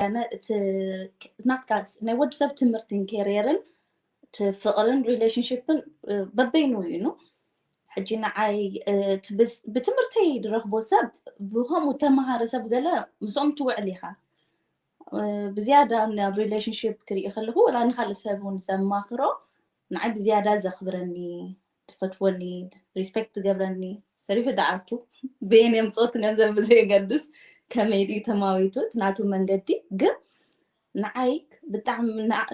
ገለ እቲ ናትካ ናይ ወዲ ሰብ ትምህርትን ኬሪየርን እቲ ፍቕርን ሪሌሽንሽፕን በበይኑ እዩ። ሕጂ ንዓይ ብትምህርተይ ዝረኽቦ ሰብ ብከምኡ ተመሃረ ሰብ ገለ ምስኦም ትውዕል ኢኻ። ብዝያዳ ናብ ሪሌሽንሽፕ ክርኢ ከለኹ ወላ ንካልእ ሰብ እውን ዘማኽሮ ንዓይ ብዝያዳ ዘኽብረኒ፣ ዝፈትወኒ፣ ሪስፔክት ዝገብረኒ፣ ሰሪሑ ደኣቱ ብየን የምፅኦት ገንዘብ ብዘየገድስ ከመይ ድዩ ተማዊቱ እቲ ናቱ መንገዲ ግን ንዓይ ብጣዕሚ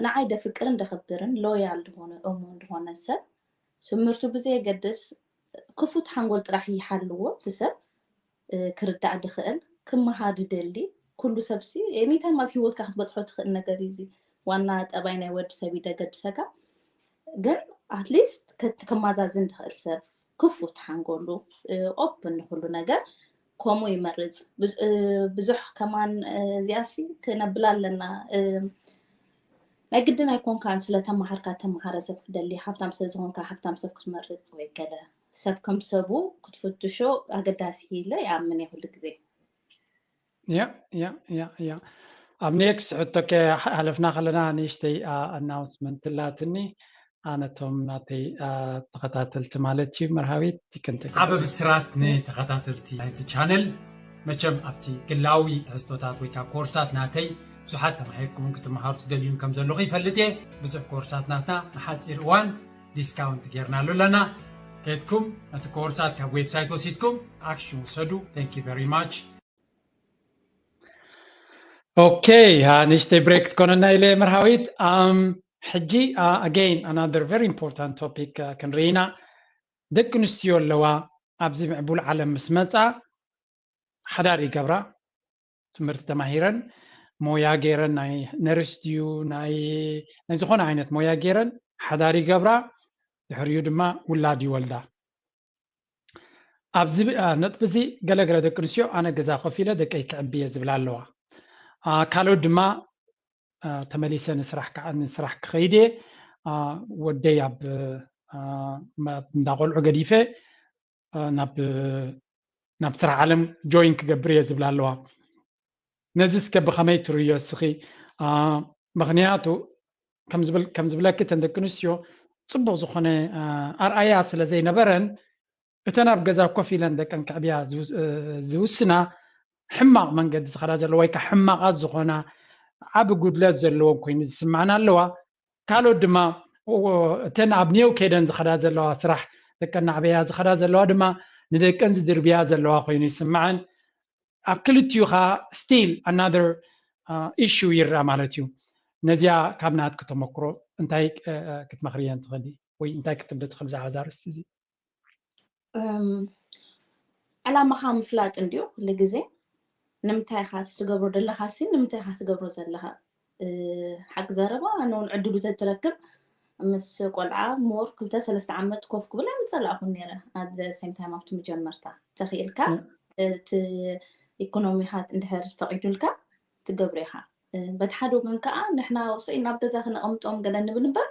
ንዓይ ደፍቅርን ደኽብርን ሎያል ዝኾነ እሙን ዝኾነ ሰብ ትምህርቱ ብዘየገድስ ክፉት ሓንጎል ጥራሕ ይሓልዎ እቲ ሰብ ክርዳእ ዝኽእል ክመሃር ዝደሊ ኩሉ ሰብሲ ኤኒታይም ኣብ ሂወትካ ክትበፅሖ ትኽእል ነገር እዩ። እዚ ዋና ጠባይ ናይ ወዲ ሰብ እዩ ደገድሰካ። ግን ኣትሊስት ከማዛዝን ዝኽእል ሰብ ክፉት ሓንጎሉ ኦፕን ንኩሉ ነገር ከምኡ ይመርፅ። ብዙሕ ከማን እዚኣሲ ክነብላ ኣለና። ናይ ግድን ኣይኮንካን ስለተመሃርካ ተመሃረ ሰብ ክትደሊ፣ ሃብታም ስለዝኾንካ ሃብታም ሰብ ክትመርፅ ወይ ገለ ሰብ ከም ሰቡ ክትፍትሾ ኣገዳሲ ኢለ ይኣምን እየ ኩሉ ግዜ። ያ ያ ያ ያ ኣብ ኔክስት ሕቶ ከይሓለፍና ከለና ንእሽተይ ኣናውንስመንት ትላትኒ። ኣነቶም ናተይ ተኸታተልቲ ማለት እዩ መርሃዊት ይክንተ ዓበ ብስራት ንተኸታተልቲ ናይዚ ቻነል። መቸም ኣብቲ ግላዊ ትሕዝቶታት ወይ ከዓ ኮርሳት ናተይ ብዙሓት ተማሂርኩም ክትመሃሩ ትደልዩን ከም ዘለኹ ይፈልጥ እየ። ብዙሕ ኮርሳት ናትና ንሓፂር እዋን ዲስካውንት ጌርናሉ ኣለና። ከድኩም ነቲ ኮርሳት ካብ ዌብሳይት ወሲድኩም ኣክሽን ውሰዱ። Thank you very much። ኦኬ፣ ንእሽተይ ብሬክ ትኮነና ኢለ መርሃዊት። ሕጂ again another very important topic ክንርኢ ኢና። ደቂ ኣንስትዮ ኣለዋ ኣብዚ ምዕቡል ዓለም ምስ መፃ ሓዳር ይገብራ፣ ትምህርቲ ተማሂረን ሞያ ገይረን ናይ ነርስ ድዩ ናይ ዝኾነ ዓይነት ሞያ ገይረን ሓዳር ይገብራ፣ ድሕሪኡ ድማ ውላድ ይወልዳ። ኣብዚ ነጥቢ እዚ ገለገለ ደቂ ኣንስትዮ ኣነ ገዛ ኮፍ ኢለ ደቀይ ክዕቢ እየ ዝብላ ኣለዋ። ካልኦት ድማ ተመሊሰ ንስራሕ ክኸይድ እየ፣ ወደይ ኣብ እንዳቆልዑ ገዲፈ ናብ ናብ ስራሕ ዓለም ጆይን ክገብር እየ ዝብላ ኣለዋ። ነዚ እስከ ብኸመይ ትርእዮ እስኺ? ምኽንያቱ ከም ዝብለኪ እተን ደቂ ኣንስትዮ ፅቡቕ ዝኾነ ኣርኣያ ስለ ዘይነበረን እተን ኣብ ገዛ ኮፍ ኢለን ደቀን ክዕብያ ዝውስና ሕማቕ መንገዲ ዝኸዳ ዘለዋ ወይ ከዓ ሕማቓት ዝኾና ዓቢ ጉድለት ዘለዎም ኮይኑ ዝስምዓን ኣለዋ። ካልኦት ድማ እተን ኣብ ኔው ከይደን ዝኸዳ ዘለዋ ስራሕ ደቀን ናዕበያ ዝኸዳ ዘለዋ ድማ ንደቀን ዝድርብያ ዘለዋ ኮይኑ ይስምዓን። ኣብ ክልቲኡ ከዓ still another issue ይረኣ ማለት እዩ። ነዚኣ ካብ ናትኪ ተመክሮ እንታይ ክትመኽርየን ትኽእሊ ወይ እንታይ ክትብሊ ትኽእል ብዛዕባ እዛ ኣርእስቲ እዚ? ዕላማኻ ምፍላጥ እንድዩ ኩሉ ግዜ ንምንታይ ኢኻ ትገብሮ ዘለኻ ሲ ንምንታይ ኢኻ ትገብሮ ዘለኻ ሓቂ ዘረባ ንውን ዕድሉ ተትረክብ ምስ ቆልዓ ሞር ክልተ ሰለስተ ዓመት ኮፍ ክብል ኣይምፀላእኩን ነረ። ኣብ ሴም ታይም ኣብቲ መጀመርታ ተኽኢልካ እቲ ኢኮኖሚኻ እንድሕር ፈቒዱልካ ትገብሮ ኢኻ። በቲ ሓደ ወገን ከዓ ንሕና ውፅኢ ናብ ገዛ ክነቐምጦም ገለ ንብል እምበር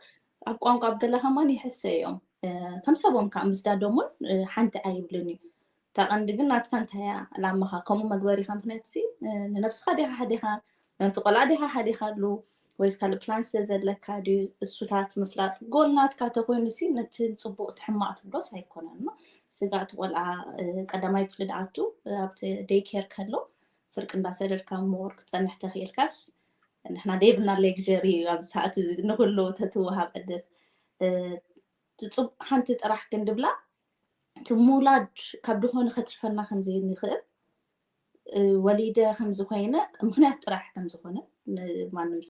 ኣብ ቋንቋ ኣብ ገለ ከማን ይሕሰ እዮም። ከም ሰቦም ከዓ ምስዳዶም እውን ሓንቲ ኣይብልን እዩ። እታ ቀንዲ ግን ናትካ እንታይ እያ ዕላማኻ? ከምኡ መግበሪኻ ምክንያት ሲ ንነብስኻ ዲኻ ሓዲኻ ነቲ ቆልዓ ዲኻ ሓዲኻሉ ወይስ ካልእ ፕላን ስለ ዘለካ ድዩ? እሱታት ምፍላጥ ጎል ናትካ ተኮይኑ ሲ ነቲ ፅቡቅ እቲ ሕማቅ ትብሎስ ኣይኮነን። ስጋዕ እቲ ቆልዓ ቀዳማይ ክፍሊ ድኣቱ ኣብቲ ደይ ኬር ከሎ ፍርቂ እንዳሰደድካ ሞር ክፀንሕ ተኽኢልካስ ንሕና ደይብና ሌግጀሪ ኣብዚ ሰዓት እዚ ንኩሉ ተትወሃብ ዕድል ሓንቲ ጥራሕ ግን ድብላ እቲ ምውላድ ካብ ድኾነ ከትርፈና ከምዘይንኽእል ወሊደ ከምዝኮይነ ምክንያት ጥራሕ ከምዝኮነ ማንም